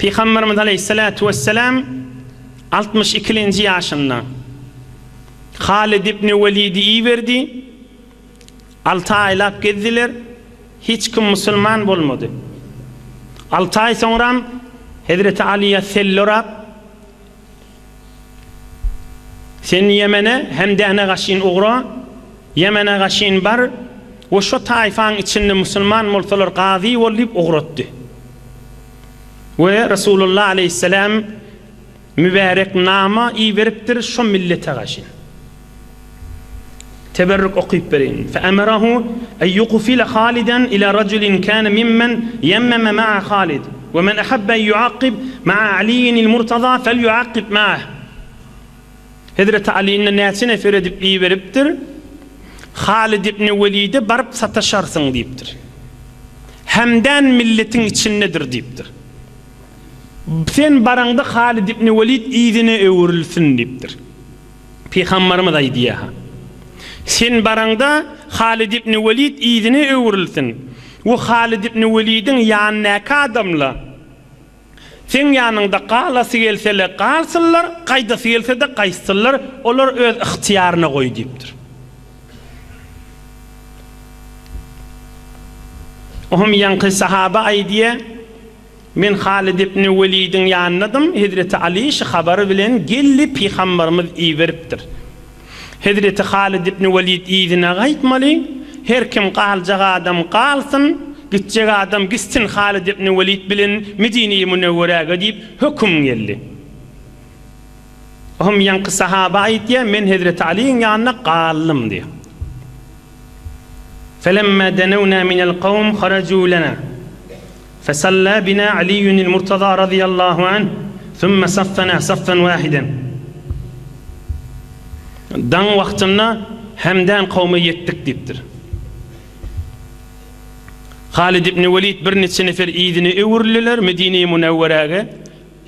Pygamberimiz aleýhissalatu wessalam 62-nji ýaşynda Halid ibn Welidi iberdi. Alty aýlap gezdiler, hiç kim musulman bolmady. Alty aý soňram Hezreti Alyýa selle orap, Sen Ýemene Hemdäne gaşyn ugra, Ýemene gaşyn bar we şo taýfaň içinde musulman bolsalar gazy bol diýip ugratdy. We Resulullah aleýhissalam Mübärek nama iberipdir şo millete gaşyn. Teberrük okyp bereýin. Feemerahu en ýukfile Haliden ila rajulin kâne mimmen ýemmeme ma'a Halid we men ahabbe en ýuakkib ma'a Aliyyinil Murtaza felýuakkib ma'ah. Hezreti Alyny näçe nefer edip iberipdir? Halid ibn Welide baryp sataşarsyň diýipdir. Hemdän milletiň içindedir diýipdir. Sen baraňda Halid ibn Welid yzyna öwrülsin diýipdir. Pygambarymyz aýdýar-ha. Sen baraňda Halid ibn Welid yzyna öwrülsin we Halid ibn Welidiň ýanyndaky adamlar seň ýanyňda galasy gelsele galsynlar, gaýdasy gelse-de gaýtsynlar, olar öz ygtyýaryna goý diýipdir. Ohm ýaňky sahaba aýdýar. Men Halid ibn Welidiň ýanyndadym, Hezreti Aly şu habary bilen geldi, Pygambarymyz iberipdir. Hezreti Halid ibn Welid yzyna gaýtmaly, her kim galjak adam galsyn, gitjek adam gitsin Halid ibn Welid bilen Medine-i Münewweräge diýip höküm geldi. Ohm ýaňky sahaba aýtýar, men Hezreti Alyň ýanynda galdym diýýär. Felemma denewna minel kawm haraju lena. Fesalla bina Aliyyunil Murtaza razyýallahu anh, sümme saffena saffen wahiden. Daň wagtynda Hemdan kowma ýetdik diýipdir. Halid ibn Welid birniçe nefer yzyna öwrüldiler Medine-i Münewweräge.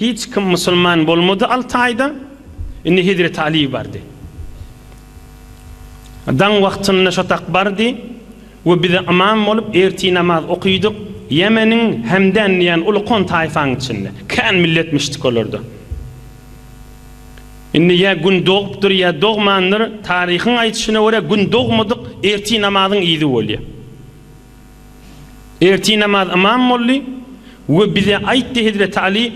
Hiç kim musulman bolmady alty aýda. Indi Hezreti Aly bardy. Daň wagtynda şo tak bardy. We bize ymam bolup ertir namaz okydyk Ýemeniň Hemdän diýen ulkan taýfaň içinde. Kän milletmişdik olarda. Indi ýa gün dogupdyr ýa dogmandyr, taryhyň aýdyşyna görä gün dogmadyk ertir namazyň yzy bolýar. Ertir namaz ymam boldy we bize aýtdy Hezreti Aly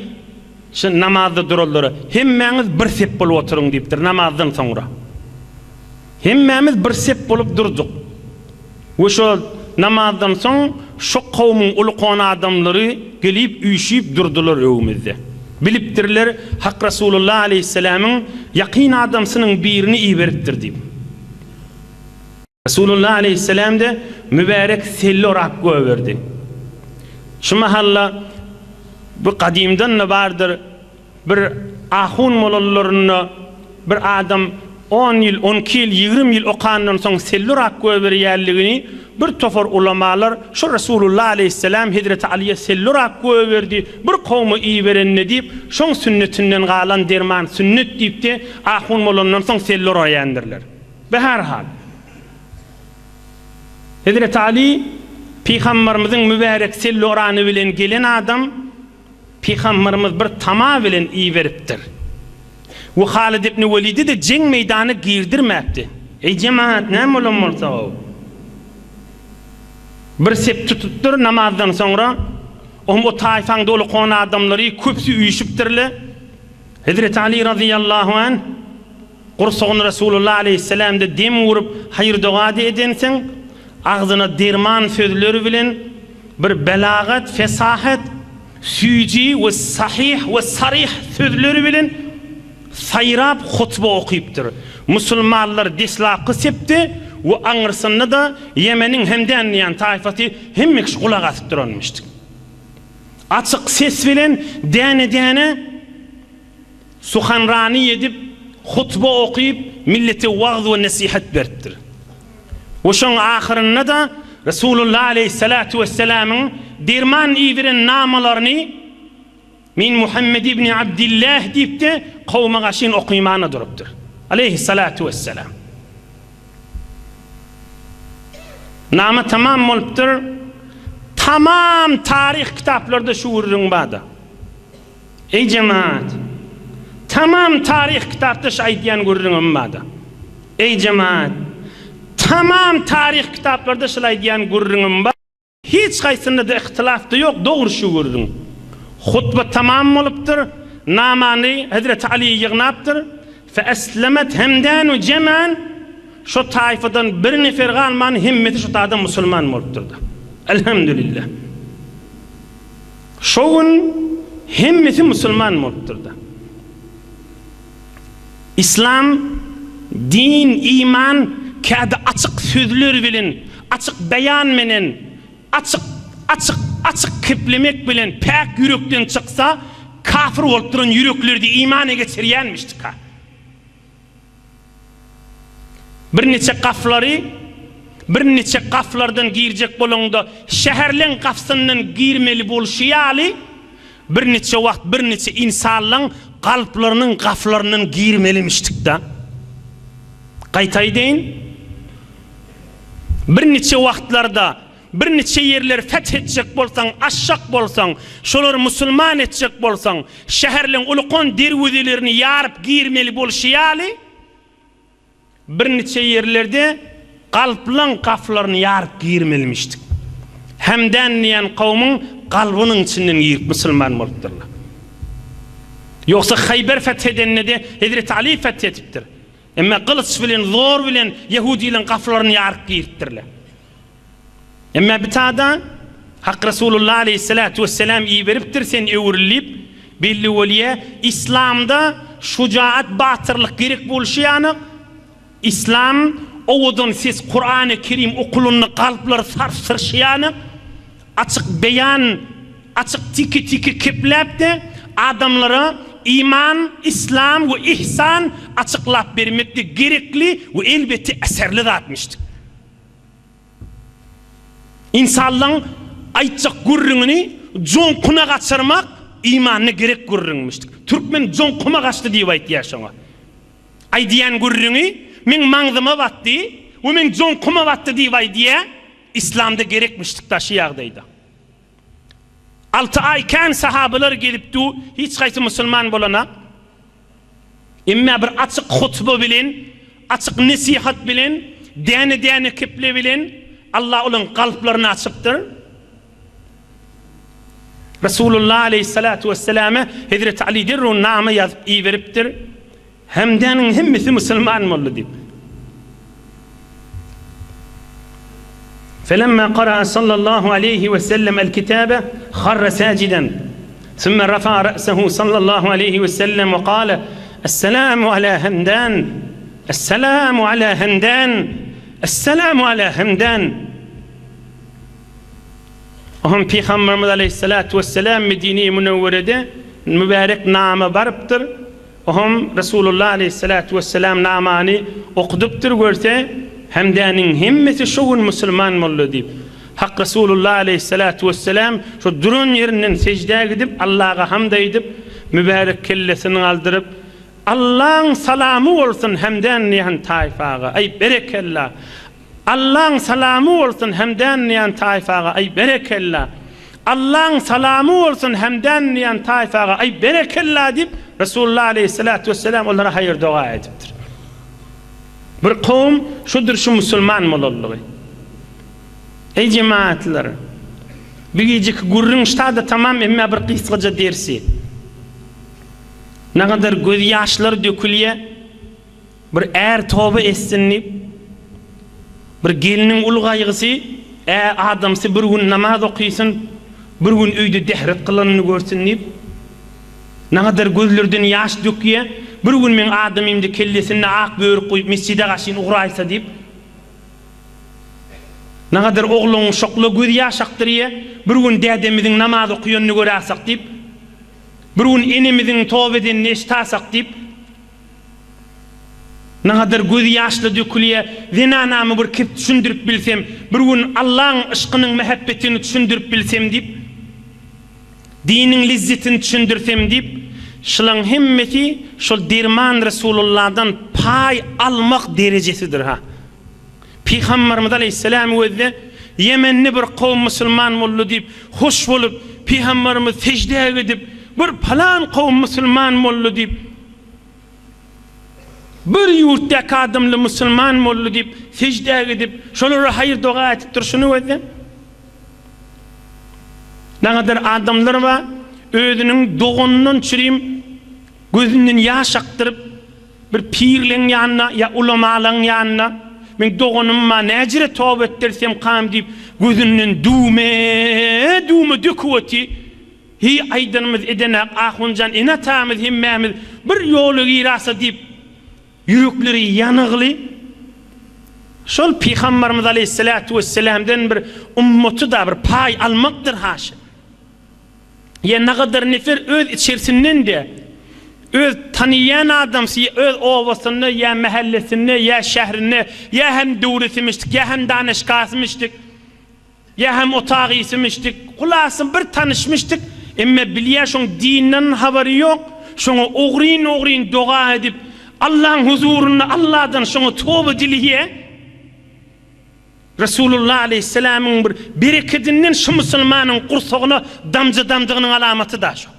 şu namazda duranlara hemmäňiz bir sep bolup oturyň diýipdir namazdan soňra. Hemmämiz bir sep bolup durduk we şo namazdan soň şo kowumyň ulkan adamlary gelip üýşüp durdular öwümizde. Bilipdirler, Hak Resulullah aleýhisselamyň ýakyn adamsynyň birini iberipdir diýip. Resulullah aleýhisselam-de mübärek selle orap goýberdi. Şu mahalla bu gadymdan-da bardyr, Bir ahun bolanlarynda bir adam on ýyl, on iki ýyl, ýigrim ýyl okandan soň sellurak goýberýänligini bir topar ulamalar şo Resulullah aleýhissalam Hezreti Alyýa sellurak goýberdi, bir kowma iberende diýip, şoň sünnetinden galan derman sünnet diýip-de ahun bolandan soň selle oraýandirler. Beherhal, Hezreti Aly pygambarymyzyň mübärek selle orany bilen gelen adam, Pygamberimiz bir tama bilen iberipdir. We Halid ibn Welidi-de jeň meýdana girdirmäpdi. Eý jemagat, näme bolan bolsa-ow? Bir sep tutupdyr namazdan soňra, ohm o taýfaň doly kon adamlary köpüsi üýşüpdirle. Hezreti Ali razyýallahu anh Gursagyny Resulullah aleýhisselämde dem urup haýyr-doga-da edensiň, agzyna derman sözleri bilen bir belagat, fesahat, süýji we sahyh we saryh sözleri bilen saýrap hutba okypdyr. Musulmanlar deslapky sepde we aňyrsynda-da Ýemeniň Hemdän diýen taýfasy hemme kişi gulak asyp duranmyşdyk. Açyk ses bilen däne-däne Suhanrani edip, hutba okyp, millete wagz we nesihat beripdir. We şoň ahyrynda-da Resulullah aleýhissalatu wessalamyň derman iberen namalaryny Men Muhammed ibni Abdillah diýip-de kowuma gaşyn okymana durupdyr. Aleýhissalatu wessalam. Nama tamam bolupdyr. Tamam taryh kitaplarda şu gürrüň bar-da. Eý jemaat! Tamam taryh kitapda şu aýdýan gürrüňim barda. Eý jemaat! Tamam taryh kitaplarda şul aýdýan gürrüňim bar. Hiç haýsynda-da yhtylaf-da ýok, dogry şu gürrüň. Hutba tamam bolupdyr, namany Hezreti Aly ýygnapdyr. Feeslemet hemdanu jeman, şo taýfadan bir nefer galman hemmesi şo taýda musulman bolupdyr-da. Elhamdülillah. Şo gün hemmesi musulman bolupdyr-da. Islam, din, iman käde açyk sözler bilen, açyk beýan menen, açyk, açyk, açyk keplemek bilen päk ýürekden çyksa, kafir bolup duran ýürekleri-de imana geçirýänmişdika. Birniçe gaflary, birniçe gaflardan girjek bolaňda şäherleň gafsyndan girmeli bolşy ýaly, birniçe wagt birniçe ynsanlaň kalplarynyň gaflaryndan girmelimişdik-da. Gaýta aýdaýyn, birniçe wagtlarda Birniçe ýerleri feth etjek bolsaň, aşjak bolsaň, şolary musulman etjek bolsaň, şäherleň ulukan derwezelerini ýaryp girmeli bolşy ýaly, birniçe ýerlerde galplaň gaflaryny ýaryp girmelimişdik. Hemdän diýen kowumyň galbynyň içinden girip musulman bolupdyrlar. Ýogsa Haýber feth edende-de Hezreti Aly feth edipdir. Emma gylyç bilen, zor bilen ýehudileň gaflaryny ýaryp giripdirler. Emma bitada Hak Resulullah aleýhissalatu wesselam iberipdir sen öwrül diýip, belli bolýa, Islamda şujaat batyrlyk gerek bolşy ýaly, Islam owadan ses Kurany Kerim okulanda kalplary sarsdyryşy ýaly, açyk beýan, açyk tiki tiki kepläp-de adamlara iman, Islam we ihsan açyklap bermek-de gerekli we elbetde eserli zatmyşdyk. Ynsanlaň aýtjak gürrüňini joňkuna gaçyrmak imanda gerek gürrüňmişdik. Türkmen joňkuma gaçdy diýip aýtýar şoňa. Aýdýan gürrüňi meň maňzyma batdy we meň joňkuma batdy diýip aýdýar, Islamda gerekmişdik da şu ýagdaýda. Alty aý kän sahabalar gelip du, hiç haýsy musulman bolana. Emma bir açyk hutba bilen, açyk nesihat bilen, däne-däne keple bilen Allah olaň kalplaryny açypdyr. Resulullah aleýhissalatu wesselame Hezreti Ali derrew nama ýazyp iberipdir. Hemdäniň hemmesi musulman boldy diýip. Felemma qara'a sallallahu aleýhi we sellem el-kitabe harra sajiden. Sümme rafa'a ra'sehu sallallahu aleýhi we sellem we kale, Esselamu ala Hemdan, Esselamu ala Hemdan, Esselamu ala Hemdan. Oňa Pygamberimiz aleýhissalatu wesselam Medine-i Münewwerede mübärek nama barypdyr. Oňam Resulullah aleýhissalatu wesselam namany okudypdyr, görse, Hemdäniň hemmesi şo gün musulman boldy diýip. Hak Resulullah aleýhissalatu wesselam şo duran ýerinden seždä gidip, Allaga hamd aýdyp, mübärek kellesini galdyryp, Allaň salamy bolsun Hemdän diýen taýfaga, aý berekella! Allaň salamy bolsun Hemdän diýen taýfaga aý berekella! Allaň salamy bolsun Hemdän diýen taýfaga aý berekella diýip Resulullah aleýhissalatu wesselam olara haýyr doga edipdir. Bir kowum şudur şu musulman bolanlygy. Eý jemaatlar! Bu gijeki gürrüň ştada tamam emmä bir gysgaja dersi. Nagadar göz ýaşlar dökülýä. Bir är toba etsin diýip, bir gelniň uly gaýgysy, ä adamsy bir gün namaz okysyn, bir gün öýde dehret kylanyny görsün diýip, nagadar gözlerden ýaş dökýä, bir gün meň adamymda kellesinde ak börük goýup mesjide gaşyn ugraýsa diýip, nagadar oglan uşakla göz ýaş akdyrýa, bir gün dädemiziň namaz okýanyny göräsak diýip, bir gün enemiziň toba edenini eşitasak diýip, Nagadar gözi ýaşla dökülýä, zenanamy bir kep düşündirip bilsem, bir gün Allaň yşkynyň mähebbetini düşündirip bilsem diýip, diniň lezzetini düşündirsem diýip, şulaň hemmesi şol derman Resulullahdan paý almak derejesidir ha. Pygamberimiz aleýhissalam gözde Ýemende bir kowum musulman boldy diýip, hoş bolup, Pygamberimiz seždä gidip, Bir palan kowum musulman boldy diýip, bir ýurtdaky adamlar musulman boldy diýip, seždä gidip, şolara haýyr-doga edip durşuny gözle. Nagadar adamlar bar, özüniň doganyndan çürim gözünden ýaş akdyryp, bir pirleň ýanyna ýa ulamalaň ýanyna, meň doganym bar, näjire toba etdirsemkam diýip, gözünden düwme-düwme döküp otyr. Hiý, aýdanymyz edenak, ahunjan ene-atamyz hemmämiz bir ýola girasa diýip, ýürekleri ýanygly. Şol Pygambarymyz aleýhissalatu wesselamdan bir ummaty-da bir paý almakdyr haşa. Ýa nagadar nefer öz içersinden-de, öz tanyýan adamsy ýa öz obasynda, ýa mähellesinde, ýa şährinde, ýa hem döwresimişdik, ýa hem danyşgasymyşdyk, ýa hem otagysymyşdyk, hulasy bir tanyşmyşdyk, emme bilýä şoň dinden habary ýok, şoňa ogryn-ogryn doga edip, Allaň huzurynda Alladan şoňa toba dileýä. Resulullah aleýhissalamyň bir berekedinden şu musulmanyň gursagyna damja damdygynyň alamaty-da şo.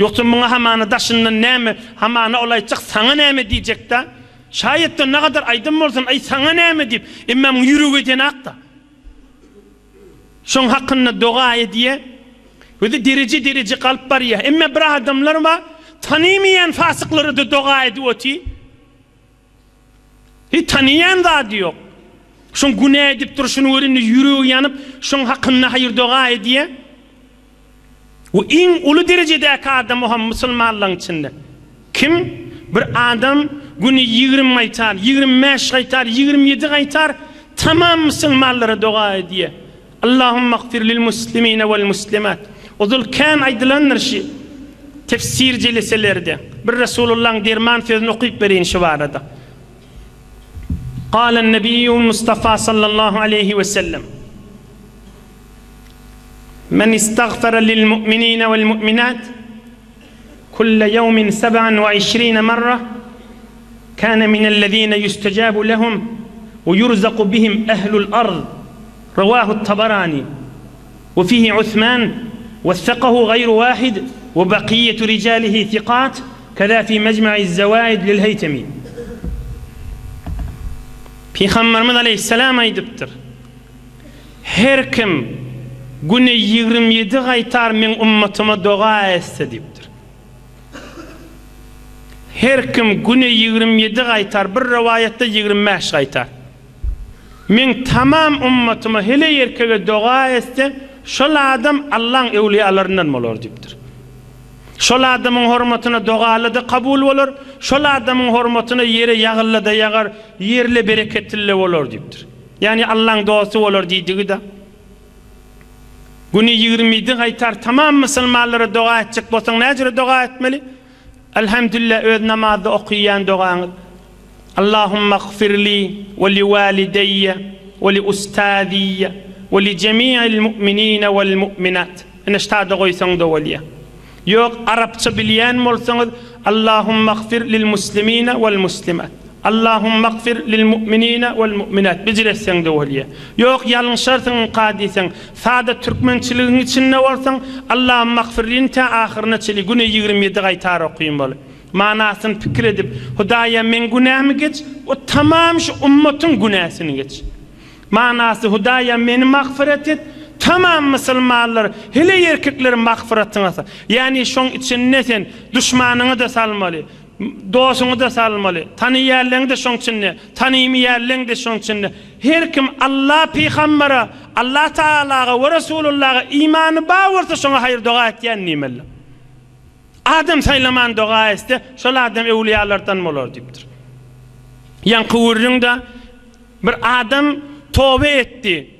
Ýogsa muňa hamana daşyndan näme, hamana ol aýtjak saňa näme diýjek-dä. Şaýat-da nagadar aýdan bolsun, aý saňa näme diýip, emma muň ýüregi edenak-da. Şoň hakynda doga edýä. Özi dereje-dereje galyp barýa. Emma bir adamlar bar, tanymaýan fasyklara-da doga edip otyr. Hiç tanaýan zady ýok. Şoň günä edip durşuny görende ýüregi ýanyp, şoň hakynda haýyr-doga edýär. We iň uly derejedäki adam o hem musulmanlaryň içinde. Kim? Bir adam güni 20 gaýtar, 25 gaýtar, 27 gaýtar, tamam musulmanlara doga edýär. Allahumma gfir lil muslimine wal muslimat. Ozal kän aýdylandyr şi tefsir jeleselerde. Bir Resulullahyň derman sözüni okyp bereýin şu barada. Galen Nebiyyul Mustafa sallallahu aleýhi we sellem. Men istagfara lil mu'minine wal mu'minat kulle ýewmin seb'an we işrine marra kâne minellezîne ýüstejâbu lehum we ýurzaku bihim ehlul ard Rawâhu Tabarani we fihi Usman wessekahu gaýru wâhid we bakiýetu rijâlihi sikât kezâ fî mejme'iz zewâid lil Heýtemi. Pygamberimiz aleýhissalam aýdypdyr, Her kim güne 27 gaýtar meň ummatyma doga etse diýipdir. Her kim güne 27 gaýtar, bir rowaýatda 25 gaýtar. Meň tamam ummatyma heleý erkege doga etse, şol adam Allaň öwlüýalaryndan bolar diýipdir. Şol adamyň hormatyna dogaly-da kabul bolar, şol adamyň hormatyna ýere ýagylla-da ýagar, ýerle bereketli-le bolar diýipdir. Ýagny Allaň dosty bolar diýdigi-de. Güni 27 gaýtar tamam musulmanlara doga etjek bolsaň näjüre doga etmeli? Elhamdülillah öz namazda okyýan dogaňyz. Allahumma gfirli we li walideýe we li ustaziýe we li jemi'il mu'minine wal mu'minat. Ine ştada goýsaň-da bolýa. Ýok arapça bilýän bolsaňyz Allahumma gfir lil muslimine wal muslimat. Allahumma gfir lil mu'minine wal mu'minat bijir etseň-de bolýa. Ýok ýalňyşarsyňka diýseň, sada türkmençiligiň içinde bolsaň Allahumma gfirlini tä ahyryna çeli güne 27 gaýtar okynmaly. Manasyny pikir edip, Hudaýa meň günämi geç we tamam şu ummatyň günäsini geç. Manasy, Hudaýa meni magfyrat et, tamam musulmanlary, heleý erkekleri magfyratyňa sal. Ýagny şoň içinde sen duşmanyňy-da salmaly, dosuňy-da salmaly, tanyýanlaryňy-da şoň içinde, tanymaýanlaryňy-da şoň içinde. Her kim Alla, pygambere, Allah Tagalaga we Resulullaha imany bar bolsa şoňa haýyr-doga etýän diýmeli. Adam saýlaman doga etse, şol adam öwlüýalardan bolar diýipdir. Ýaňky gürrüňde bir adam toba etdi.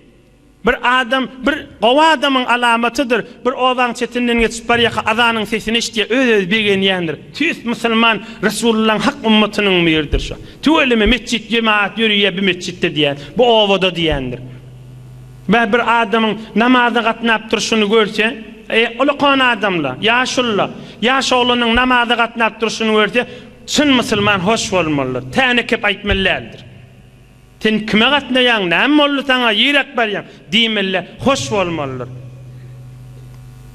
Bir adam bir gowy adamyň alamatydyr. Bir obaň çetinden geçip barýarka azanyň sesini eşidýär, öz-özi begenýändir. Tüýs musulman Resulullahyň hak ummatynyň biridir şo. Tüweleme metjit jemagat ýörüýär bu metjitde diýýän, bu obada diýýändir. Bä bir adamyň namaza gatnap durşuny görse, e, ulakan adamla, ýaşulla, ýaş oglanyň namaza gatnap durşuny görse, çyn musulman hoş bolmalydyr. Täne kep aýtmaly däldir. Sen kime gatnaýaň, näme boldy saňa, ýiräk barýaň? diýmeli, hoş bolmalydyr.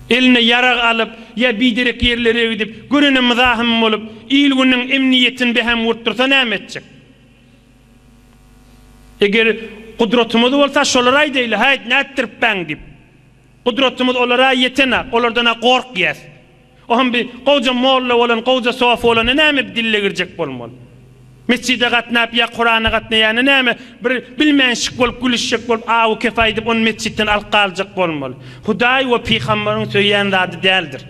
Eline ýarag alyp, ýa biderek ýerlere gidip, görene myzahym bolup, il-günüň emniýetini behäm urtdursa näme etjek? Eger gudratymyz bolsa, şolara aýdaýly, Häýt, nätdiripbäň diýip. Gudratymyz olara ýetenak, olardan-a gorkýas. Ohm bi gowja molla bolan, gowja sofy bolany näme bi dille girjek bolmaly? Mesjide gatnap ýa Kurana gatnaýany näme bir bilmänşik bolup gülüşjek bolup awy kef aýdyp ony mesjitden alyp galjak bolmaly? Hudaý we pygambaryň söýýän zady däldir.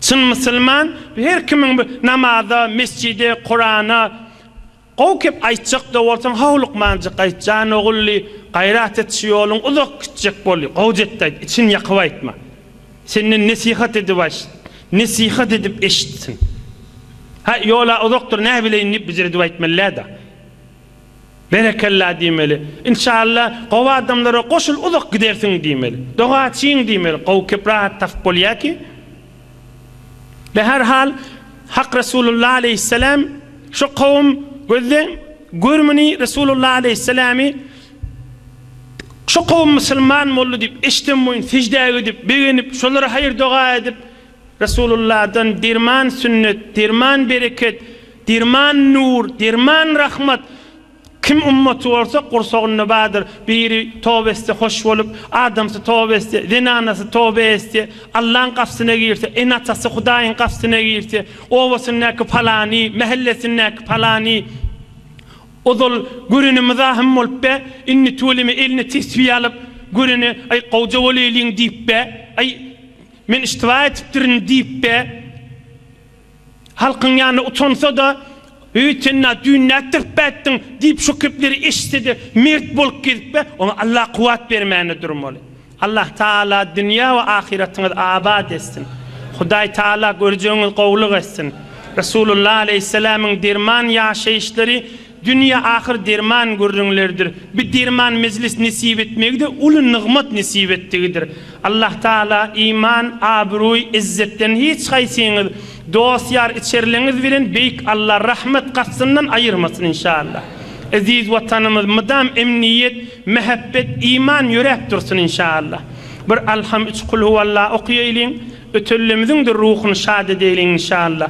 Çyn musulman her kimiň bi namaza, mesjide, Kurana, Gowy kep aýtjak-da bolsaň howlukmanjyk aýt, jan ogully, gaýrat et şu ýoluň uzak gitjek boldy, gowja et-de aýt, için ýakyp aýtma. Senden nesihat edip aýt, nesihat edip eşitsin. Hä, ýol-a uzakdyr, näbileýin diýip bijiredip aýtmaly däl-de. Berekella diýmeli. Inşalla, gowy adamlara goşul uzak gidersiň diýmeli. Dogaçyň diýmeli. Gowy kep rahat tapyp bolýa ki. Be-her hal, Hak Resulullah aleýhisselam şu kowum gözde gör muny Resulullah aleýhisselamy şu kowum musulman boldy diýip eşden boýun seždä gidip begenip şolara haýyr doga edip Resulullahdan derman sünnet, derman bereket, derman nur, derman rahmat Kim ummaty bolsa gursagynda bardyr, biri toba etse hoş bolup, adamsy toba etse, zenanasy toba etse, Allaň gapsyna girse, ene-atasy Hudaýyň gapsyna girse, obasyndaky palany, mähellesindäki palany, ozal görene myzahym bolup be, indi tüweleme eline tesbi alyp, görene, aý, gowja bolaýlyň diýip be, aý, men iştiba etipdirin diýip be, Halkyň ýanynda utansa-da, Öý, sen-ä düýn nätdirip bätdiň? diýip şu kepleri eşitse-de, mert bolup gezip-be, oňa Allah kuwwat bermäne durmaly. Allah Tagala dünýä we ahyratyňyzy abat etsin. Hudaý Tagala görjegiňiz gowulyk etsin. Resulullah aleýhissalamyň derman ýaşaýyşlary Dünýe ahyr derman gürrüňleridir. Bi derman mejlis nesip etmegi-de uly nygmat nesip etdigidir. Allah Tagala iman, abraý, izzetden hiç haýsyňyz dost-ýar içerleňiz bilen Beýik Allah rahmet gapysyndan aýyrmasyn inşallah. Eziz Watanymyz mydam emniýet, mähebbet, iman ýöräp dursun inşallah. Bir Alham üç Kulhuwallah okýaýlyň, ötenlerimiziň-de ruhuny şad edeýliň inşallah.